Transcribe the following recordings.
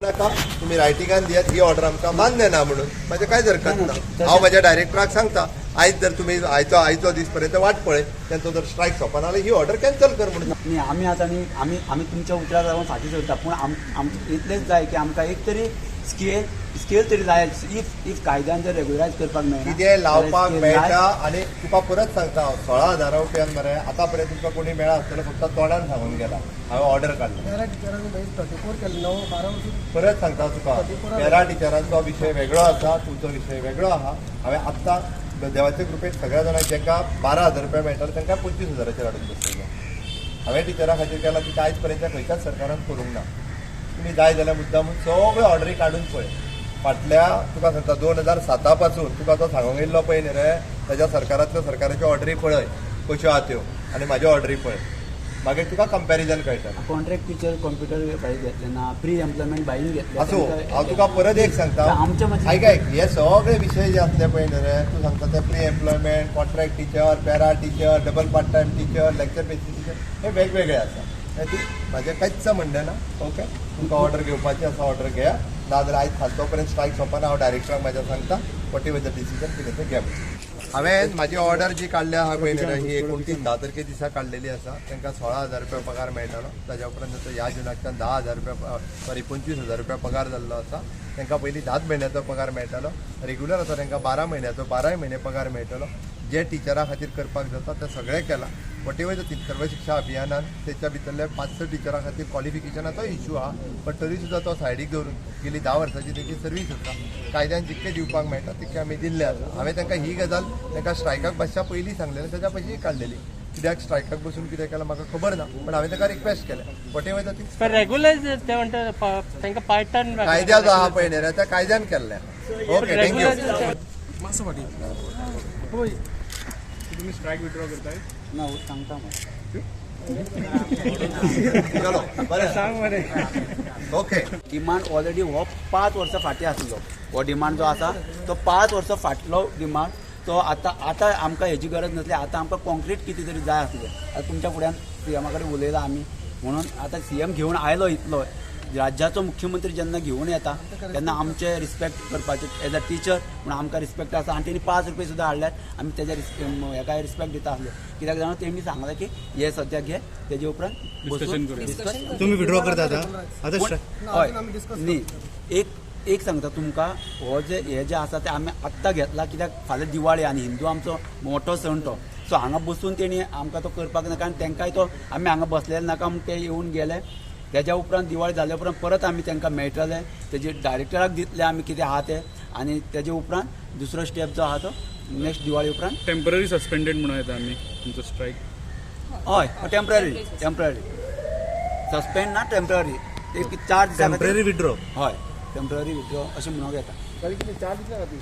नाका, तुमी रायटिंगान दियात, ही ऑर्डर आमकां मान्य ना म्हणून. म्हाजें कांयच हरकत ना. हांव म्हज्या डायरेक्टराक सांगता, आयज जर तुमी आयचो दीस पर्यंत वाट पळय, तेंचो जर स्ट्रायक सोंपना जाल्यार ही ऑर्डर कॅन्सल कर म्हणून. न्ही, आमी आतां न्ही, आमी आमी तुमच्या उतराक लागून फाटीं सरता, पूण आमकां इतलेंच जाय की आमकां एक तरी स्केल तरी जाय. If कायद्यान जर रेगुलरायज करपाक मेळना कितें लावपाक जाल्यार scale मेळटा. जाय. आनी तुका परत सांगता हांव, 16,000 रुपयान मरे आतां पर्यंत तुमकां कोणी मेळा आसतलो, फक्त तोंडान सांगून गेला हांवें ऑर्डर काडला. पॅरा टिचरांनी 34 केले, 9-12 वर्सां. परत सांगता तुका, पॅरा टिचरांचो विशय वेगळो आसा, तुमचो विशय वेगळो आहा. हांवें आत्तां देवाचे कृपेन सगळ्या जाणांक जांकां 12,000 रुपया मेळटाले तांकां 25,000चेर हाडून बसयला. हांवें टिचरां खातीर केलां की आयज पर्यंत खंयच्याच सरकारान करूंक ना. तुमी जाय जाल्यार मुद्दामून सगळ्यो ऑर्डरी काडून पळय. फाटल्या तुका सांगता, 2007 पासून तुका तो सांगूंक येयल्लो पळय न्ही रे, ताज्या सरकारांतल्यो सरकाराच्यो ऑर्डरी पळय कश्यो आहा त्यो आनी म्हाज्यो ऑर्डरी पळय, मागीर तुका कंपॅरिजन कळटलें. कॉन्ट्रॅक्ट टिचर कंप्युटर बाई घेतले ना, प्री एम्प्लॉयमेंट बाईन घेतले. आसूं, हांव तुका परत एक सांगता. आमच्या मतीन आयक आयक, हे सगळे विशय जे आसले पळय न्ही रे, तूं सांगता ते pre employment, contract teacher, para teacher, double part time teacher, lecture basis teacher, हे वेगवेगळे आसा. म्हाजें कांयच म्हणणें ना. ओके, तुमकां ऑर्डर घेवपाची आसा, ऑर्डर घेया. नाजाल्यार आयज सांजो पर्यंत स्ट्रायक सोंपना, हांव डायरेक्टराक म्हाज्या सांगता, what ever the decision कितें तें घे. हांवें म्हाजी ऑर्डर जी काडल्या आहा पळय न्ही रे, ही 29 10 तारखे दिसा काडलेली आसा. तांकां 16,000 रुपया पगार मेळटालो. ताज्या उपरांत आतां ह्या जुनाकच्यान 10,000 रुपया, सॉरी, 25,000 रुपया पगार जाल्लो आसा. तांकां पयलीं 10 म्हयन्याचो पगार मेळटालो. रेग्युलर आसा तांकां 12 म्हयन्याचो, 12 म्हयने पगार मेळटलो. जे टिचरा खातीर करपाक जाता तें सगळें केलां. What ever the सर्व शिक्षा अभियानान तेच्या भितरल्या 5-6 टिचरां खातीर क्वॉलिफिकेशनाचो इशू आहा, बट तरी सुद्दां तो सायडीक दवरून गेली 10 वर्सांची तेची सर्वीस आसा. कायद्यान जितकें दिवपाक मेळटा तितकें आमी दिल्लें आसा. हांवें तांकां ही गजाल तांकां स्ट्रायकाक बसच्या पयलीं सांगलेलें, ताच्या पयलीं काडलेली. कित्याक स्ट्रायकाक बसून कितें केलां म्हाका खबर ना, पण हांवें ताका रिक्वेस्ट केलें, what ever the thing. पण रेग्युलर ते म्हणटा, तांकां पार्ट टायम. कायद्या जो आहा पळय न्ही रे, त्या कायद्यान केल्लें. Okay, thank you. मातसो फाटी. तुम्ही स्ट्रायक विड्रॉ करताय? ना, सांगता मग. चलो, बरें. सांग मरे. ओके. डिमांड ऑलरेडी हो 5 वर्सां फाटीं आसलो. हो डिमांड जो आसा तो 5 वर्सां फाटलो डिमांड. तो आतां आतां आमकां हेजी गरज नासली. आतां आमकां कॉन्क्रीट कितें तरी जाय आसलें. आतां तुमच्या फुड्यान सीएमा कडेन उलयलां आमी, म्हणून आतां सीएम घेवन आयलो. इतलो राज्याचो मुख्यमंत्री जेन्ना घेवन येता तेन्ना आमचे रिस्पेक्ट करपाचे, एज अ टिचर म्हणून आमकां रिस्पेक्ट आसा. आनी तेणी 5 रुपये सुद्दां हाडल्यात, आमी तेज्या हेका रिस्पेक्ट दिता आसले. कित्याक जाणा, तेणी सांगलें की हे सद्याक घे, तेजे उपरांत Discussion करूया. डिस्कस. तुम्ही विड्रॉ करता आता आता पूण हय न्ही, एक एक सांगता तुमकां, हो जे हे जे आसा ते आमी आत्तां घेतला, कित्याक फाल्यां दिवाळी आनी हिंदू आमचो मोठो सण तो. सो हांगा बसून तेणी आमकां तो करपाक नाका आनी तांकांय तो आमी हांगा बसलेले नाका म्हूण ते येवन गेले. तेज्या उपरांत दिवाळी जाल्या उपरांत परत आमी तांकां मेळटले, तेजे डायरेक्टराक दितले आमी कितें आहा तें, आनी तेजे उपरांत दुसरो स्टेप जो आहा तो नेक्स्ट दिवाळी उपरांत. टेम्पररी सस्पेंडेड म्हणून येता आमी तुमचो स्ट्रायक? हय, टेम्पररी, टेम्पररी सस्पेंड ना, टेम्पररी एक 4 दिसां खातीर. Temporary withdraw. हय, टेम्पररी विड्रॉ अशें म्हणूंक येता. 4 दिसां खातीर.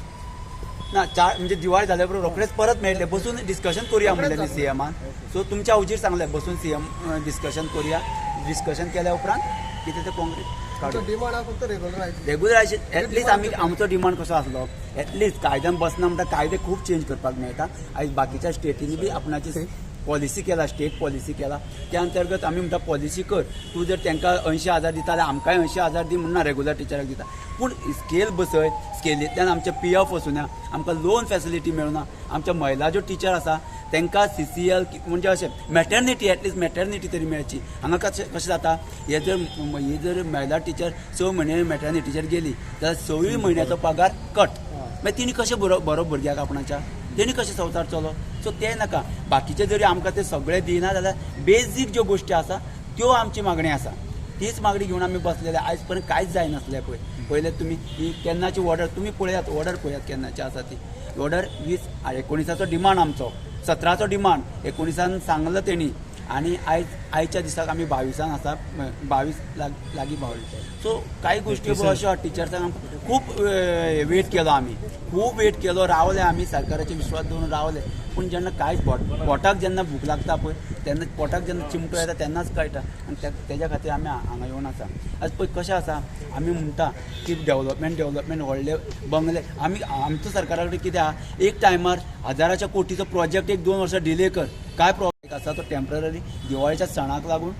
ना, 4 म्हणजे दिवाळी जाल्या उपरांत रोखडेच परत मेळटले, बसून डिस्कशन करूया म्हणलें न्ही सीएमान. सो तुमच्या हुजीर सांगलें, बसून सीएम डिस्कशन करूया. डिस्कशन केल्या उपरांत कितें तें कॉन्क्रीट काडूं. डिमांड आहा फक्त रेग्युलरायज. Regularisation at least. आमी आमचो डिमांड कसो आसलो, एटलिस्ट कायद्यान बसना म्हणटा, कायदे खूब चेंज करपाक मेळटा. आयज बाकीच्या स्टेटींनी बी आपणाची पॉलिसी केला, स्टेट पॉलिसी केला. त्या अंतर्गत आमी म्हणटा पॉलिसी कर. तूं जर तांकां 80,000 दिता जाल्यार आमकांय 80,000 दी म्हणना, रेगुलर टिचराक दिता. पूण स्केल बसय, स्केलींतल्यान आमचें पीएफ वचुना, आमकां लोन फॅसिलिटी मेळना. आमच्या महिला ज्यो टिचर आसा तांकां सीसीएल म्हणजे अशें मॅटर्निटी, एटलिस्ट मॅटर्निटी तरी मेळची. हांगा कशें कशें जाता, हे जर महिला टिचर 6 म्हयने मॅटर्निटीचेर गेली जाल्यार 6यूय म्हयन्याचो पगार कट. मागीर तिणी कशें बरो बरो भुरग्याक आपणाच्या तेणी कशें संवसार चलो? सो ते नाका. बाकीचे जरी आमकां ते सगळे दिना जाल्यार बेजीक ज्यो गोश्टी आसा त्यो आमची मागणी आसा. तीच मागणी घेवन आमी बसलेले. आयज पर्यंत कांयच जायनासलें. पळय पयलें तुमी ही केन्नाची ऑर्डर तुमी पळयात, ऑर्डर पळयात केन्नाची आसा ती ऑर्डर. 20 19चो डिमांड आमचो, 17चो डिमांड, 19 सांगलो तेणी आनी आयज आयच्या दिसाक आमी 22 आसा, 22 लागीं पावले. सो कांय गोश्टी अश्यो टिचर्सांक खूब वेट केलो आमी, खूब वेट केलो, रावले आमी, सरकाराचेर विश्वास दवरून रावले. पूण जेन्ना कांयच पोटाक जेन्ना भूक लागता पळय, तेन्ना पोटाक जेन्ना चिमटो येता तेन्नाच कळटा. आनी तेज्या खातीर आमी हांगा येवन आसा. आज पळय कशें आसा, आमी म्हणटा की डेव्हलपमेंट, डेव्हलपमेंट, व्हडले बंगले. आमी आमच्या सरकारा कडेन कितें आहा, एक टायमार हजाराच्या कोटीचो प्रोजेक्ट 1-2 वर्सां डिले कर, काय प्रॉब्लेम आसा. तो टेम्पररी दिवाळीच्या सणाक लागून.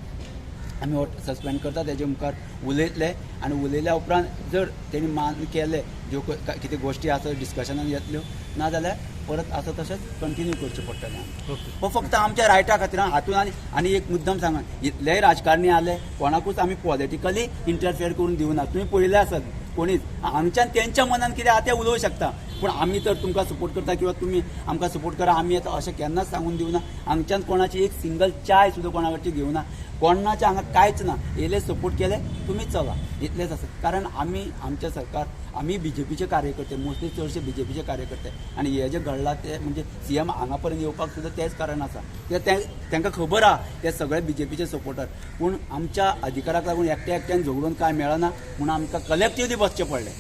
आमी हो सस्पेंड करता तेजे मुखार उलयतले आनी उलयल्या उपरांत जर तेणी मान्य केलें ज्यो कितें गोश्टी आसा डिस्कशनान येतल्यो, ना जाल्यार परत आसा तशेंच कंटिन्यू करचें पडटलें आमकां. हो फक्त आमच्या रायटा खातीर आं. हातून आनी आनी एक मुद्दम सांगा, इतलेय राजकारणी आले, कोणाकूच आमी पॉलिटिकली इंटरफेअर करून दिवना. तुमी पळयलें आसत, कोणीच हांगच्यान तेंच्या मनान कितें आहा तें उलोवंक शकता, पूण आमी तर तुमकां सपोर्ट करता किंवा तुमी आमकां सपोर्ट करा, आमी येता अशें केन्नाच सांगून दिवना. हांगच्यान कोणाची एक सिंगल चाय सुद्दां कोणा कडची घेवना, कोणाच्या हांगा कांयच ना. येयले, सपोर्ट केले, तुमी चला, इतलेंच आसा. कारण आमी आमच्या सरकार, आमी बीजेपीचे कार्यकर्ते, मोस्टली चडशे बीजेपीचे कार्यकर्ते आनी हे जे घडलां ते म्हणजे सीएम हांगा पर्यंत येवपाक सुद्दां तेंच कारण आसा. कित्याक तेंकां खबर आहा ते सगळे बीजेपीचे सपोर्टर, पूण आमच्या अधिकाराक लागून एकट्या एकट्यान झगडून कांय मेळना म्हणून आमकां कलेक्टिवली बसचें पडलें.